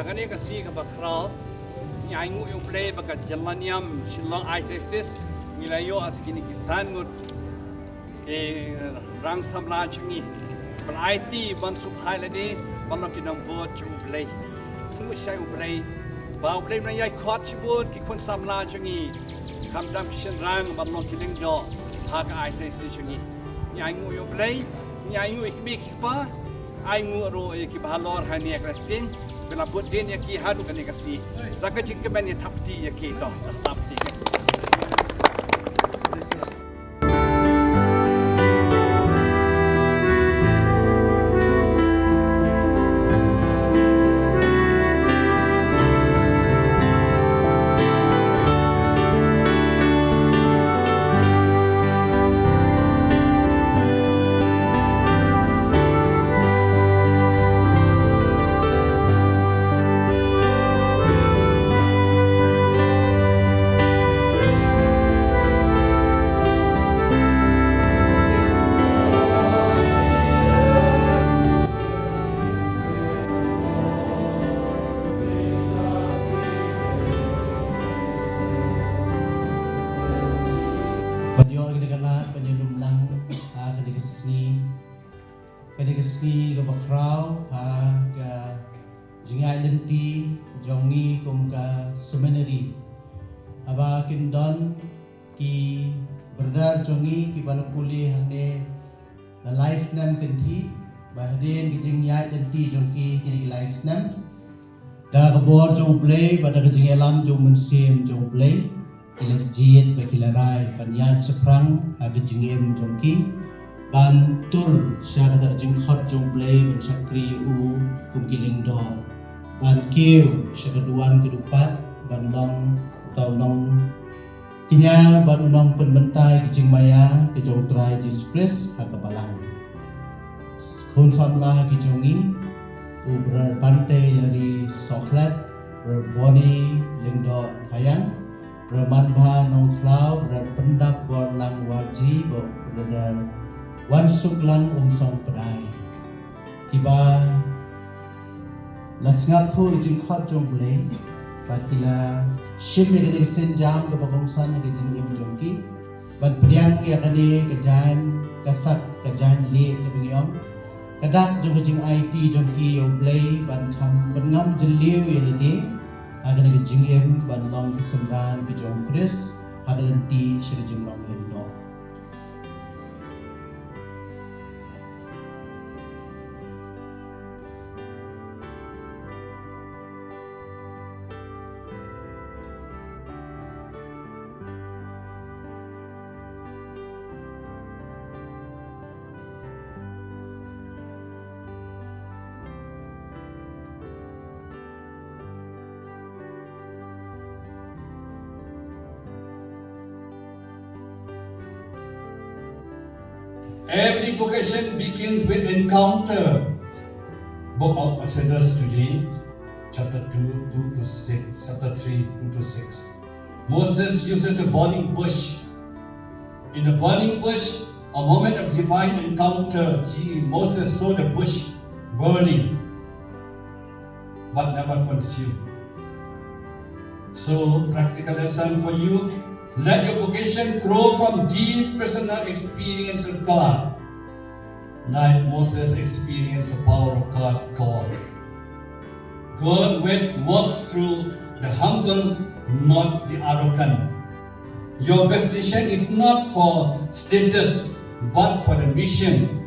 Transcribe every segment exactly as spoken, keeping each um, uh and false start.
Kane ka sngi kaba khraw, ngi ai nguh ïa U Blei ba ka jylla niam Shillong Archdiocese ngi la ïoh sa kine ki san ngut ki rang samla jong ngi, ban aiti ban sngewbha ïa lade ban long ki nongbud jong U Blei. Nguh shai U Blei ba U Blei u nang ïai khot shibun ki khun samla jong ngi, khamtam ki shynrang, ban long ki lyngdoh ha ka Archdiocese jong ngi. Ngi ai nguh ïa U Blei, ngi ai nguh ïa ki kmie ki kpa, ai nguh ruh ïa ki bahalor hangne ha Kreskin, ba la bud dien ïa ki haduh kane ka sngi. Da ka jingkmen ïa thapti ïa ki to, thapti. Ban ïoh kane ka lad ban ïalum lang ha kane ka sngi, kane ka sngi kaba khraw ha ka jingïaid lynti jong ngi kum ka seminary, haba kin don ki brother jong ngi kiba la pule hangne la lai snem kynthih, ba hadien ka jingïaid lynti jong ki kine ki lai snem, da ka bor jong U Blei bad da ka jingïalam jong U Mynsiem jong U Blei, ki la jied bad ki la rai ban ïaid shaphrang ha ka jingim jong ki, ban tur sha kata ka jingkhot jong U Blei ban shakri ïa u kum ki lyngdoh, ban kiew sha ka duwan ka dupat, ban long uta u nongkñia bad u nongpynmynta ïa ka jingmaïa ka jong U Trai Jisu Khrist ha ka balang. Khun samla ki jong ngi, u Brother Bante Larry Sohkhlet, Brother Bonnie Lyngdoh Thaïang, Brother Manbha Nongkhlaw, Brother Pyndap Borlang Warji bad Brother Wansuklang Umsong Pdai, kiba la sngapthuh ïa ka jingkhot jong U Blei, bad ki la shim ïa kane ka sienjam kaba kongsan ha ka jingim jong ki, ban pdiang ïa kane ka jaiñ, ka sak, ka jaiñ lieh kaba ngi ong, ka dak jong ka jingaiti jong ki ïa U Blei, ban kham, ban ngam jylliew ïa lade ha kane ka jingim, ban long ki synran ki jong U Khrist ha ka lynti sha ka jinglong lyngdoh. Every vocation begins with encounter. Book of Exodus today, chapter two, two to six, chapter three, two to six. Moses uses the burning bush. In the burning bush, a moment of divine encounter, gee, Moses saw the bush burning, but never consumed. So, practical lesson for you. Let your vocation grow from deep personal experience of God, like Moses experienced the power of God, God. God work-, works through the humble, not the arrogant. Your vocation is not for status, but for the mission.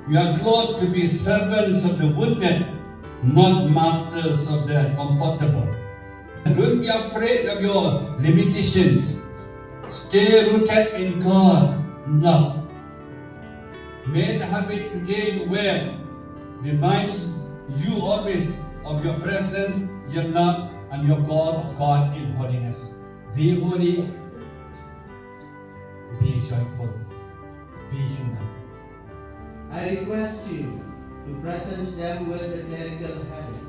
You are called to be servants of the wounded, not masters of the comfortable. Don't be afraid of your limitations. Stay rooted in God love. May the habit today you wear remind you always of your presence, your love, and your call of God in holiness. Be holy, be joyful, be human. I request you to present them with the clerical habit.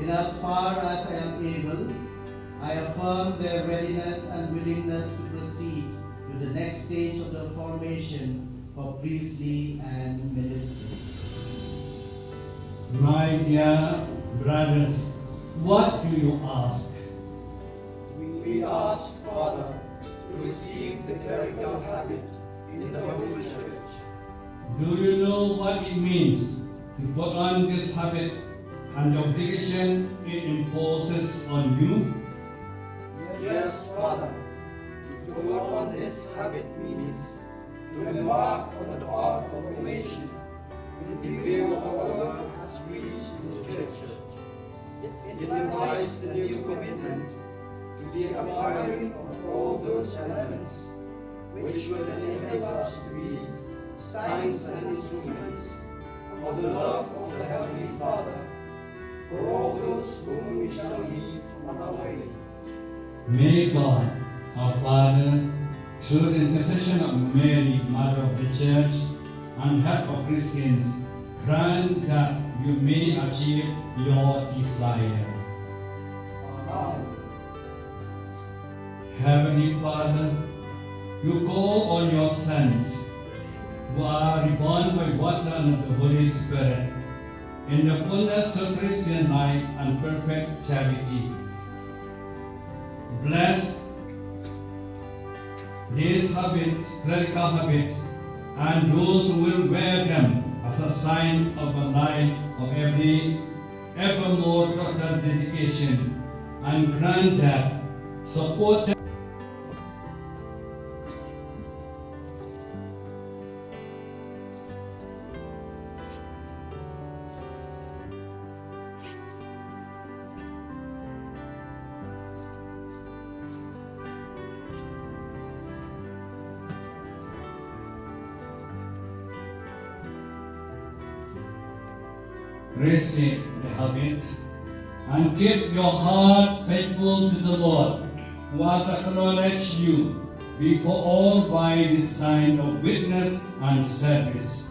In as far as I am able, I affirm their readiness and willingness to proceed to the next stage of the formation for priestly and ministry. My dear brothers, What do you ask? We ask, Father, to receive the clerical habit in the Holy Church. Do you know what it means to put on this habit and the obligation it imposes on you? Yes, Father. To put on this habit means to embark on the path of formation in view of our work as priests in the church. It implies the new commitment to the acquiring of all those elements which will enable us to be signs and instruments of the love of the Heavenly Father for all those whom we shall meet on our way. May God, our Father, through the intercession of Mary, Mother of the Church, and Head of Christians, grant that you may achieve your desire. Amen. Heavenly Father, you call on your sons, who are reborn by water and of the Holy Spirit, in the fullness of Christian life and perfect charity. Bless these habits, clerical habits, and those who will wear them as a sign of a life of every evermore total dedication, and grant that support Receive the habit and keep your heart faithful to the Lord, who has acknowledged you before all by this sign of witness and service.